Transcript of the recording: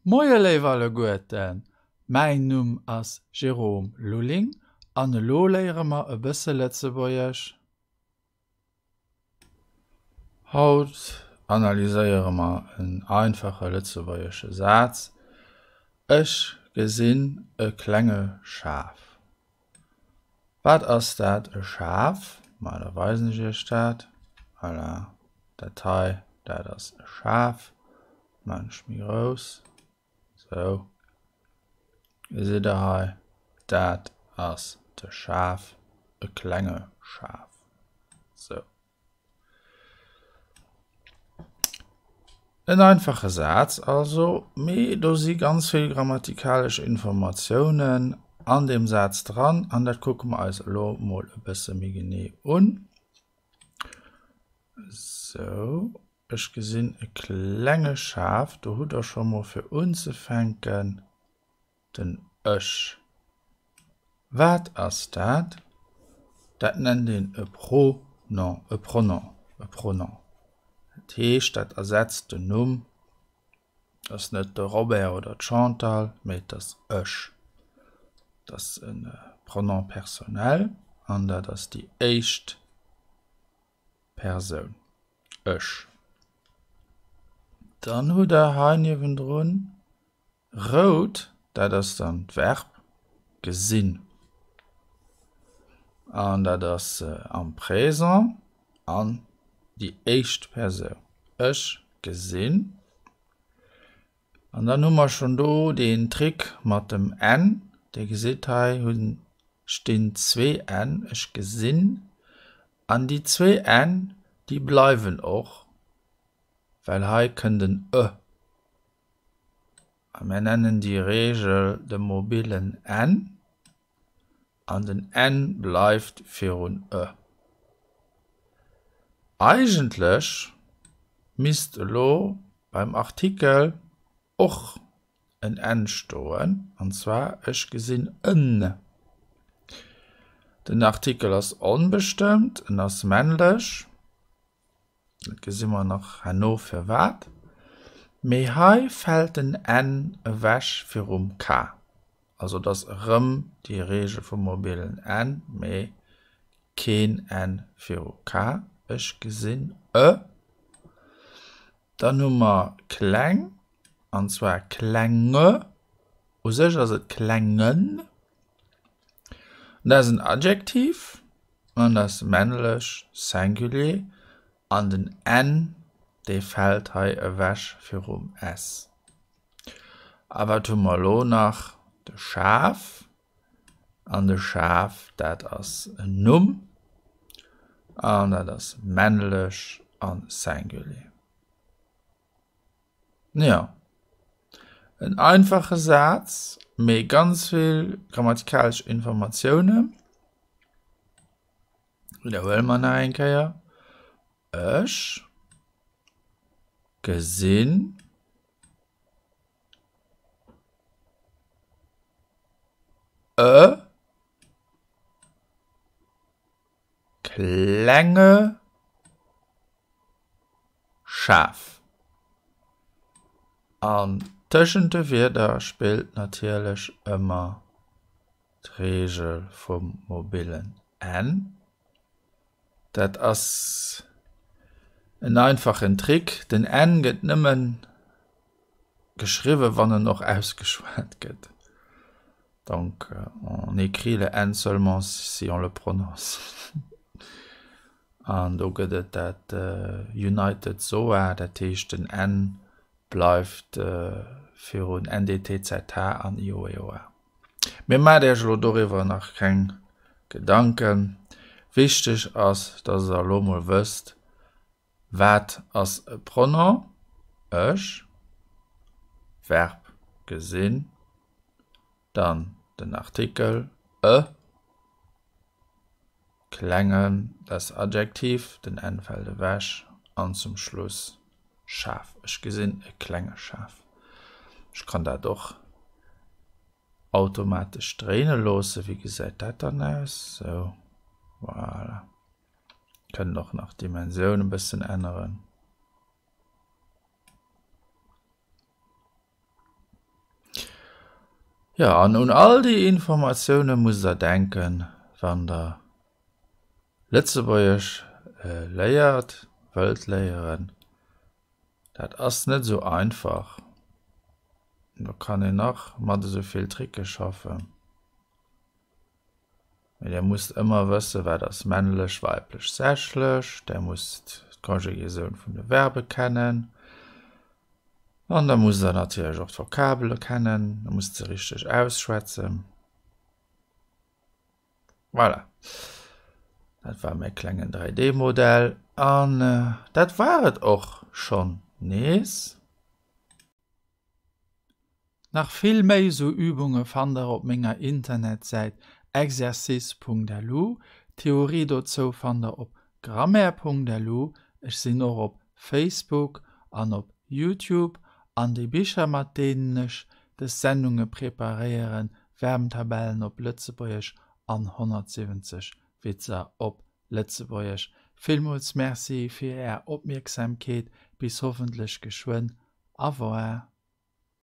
Moie léif alleguerten, mäin Numm ass Jérôme Lulling an elo léiere mer e bësse Lëtzebuergesch. Haut analyséiere mer en einfache lëtzebuergesche Saz, Ech gesinn e klenge Schaf. Wat ass dat, e Schaf? Ma da weisen ech iech dat. Voilà, dat hei, dat ass e Schaf. Maan ech méi grouss. Sou. Gesitt der hei, dat ass de Schaf, e klenge Schaf. Sou. En einfache Saz also, mee do si ganz vill grammatikalesch Informatiounen an deem Saz dran an dat kucke mer eis elo mol e bësse méi genee un. Sou, ech gesinn e klenge Schaf, do hutt der scho mol fir unzefänken Den Ech. Wat ass dat? Dat nennt een e Pronom, e Pronom, e Pronom. Dat heescht, dat ersetzt den Numm. Et ass net de Robert oder d'Chantal, mee et ass ech. Et ass e Pronom personnel an dat ass déi éischt Persoun, ech. Dann hutt Der hei niewendrun Rout, dat ass dann d'Verb gesinn. An dat ass am Présent an déi éischt Persoun, ech gesinn. An dann hu mer schonn do deen Trick mat dem n. Dir gesitt hei hunn stinn zwee n, ech gesinn. An déi zwee n, déi bleiwen och, well hei kënnt en e. A mir nennen déi Reegel de mobilen n. An den n bleift virun e. Eigentlech misst elo beim Artikel och en n stoen, an zwar ech gesinn en. Den Artikel ass onbestëmmt, en ass männlech. Dat gesi mer nach herno firwat. Mee hei fält den n ewech virum k. Also et ass erëm déi Reegel vum mobilen n, mee keen n viru k. Ech gesinn e. Dann hu mer kleng, an zwar klenge. U sech ass et klengen. Dat ass en Adjektiv an dat ass männlech, Singulier, an den n, dee fält hei ewech virum s. A wat hu mer elo nach? De Schaf. An de Schaf, dat ass en Numm an dat ass männlech a Singulier. Jo, en einfache Saz, mee ganz vill grammatikalesch Informatiounen. Widderhuele mer nach eng Kéier. Ech gesinn e klenge Schaf. An tëschent de Wierder spillt natierlech ëmmer d'Reegel vum mobilen n. Dat ass en einfachen Trick, den n gëtt nëmmen geschriwwen, wann en och ausgeschwat gëtt. Donc on écrit le n seulement si on le prononce. An do gëtt et dat United SOA, dat heescht den n bleift virun NDTZH an IOEOA. Mee maacht Iech elo doriwwer nach keng Gedanken. Wichteg ass, dass Der elo mol wësst, Wat ass e Pronom? Ech, Verb gesinn, dann den Artikel e, klengen, das Adjektiv, den n fält ewech, an zum Schluss Schaf. Ech gesinn e klenge Schaf. Ech kann dat och automatesch dréine loossen. Wéi gesäit dat dann aus? Sou, voilà. Kënnt och nach d'Dimensioun e bëssen änneren. Jo, an un all déi Informatioune musst der denken, wann der Lëtzebuergesch léiert, wëllt léieren. Dat ass net esou einfach. Do kann een nach mat esou vill Tricke schaffen. Mee der musst ëmmer wëssen, wat ass männlech, weiblech, sächlech. Der musst d'Conjugaison vun de Verbe kennen. An da musst der natierlech och d'Vokabele kennen. Der musst se richteg ausschwätzen. Voilà. Dat war mäi klengen 3D-Modell. An dat war et och schonn nees. Nach vill méi sou Übunge fannt der op menger Internetsäit exercice.lu. D'Theorie dozou fannt der op grammaire.lu. Ech sinn och op Facebook an op Youtube. An déi Bicher mat deenen ech des Sendunge preparéieren, Verbentabellen op Lëtzebuergesch an 170 Witzer op Lëtzebuergesch. Villmools Merci fir är Opmierksamkeet. Bis hoffentlech geschwënn. Au revoir.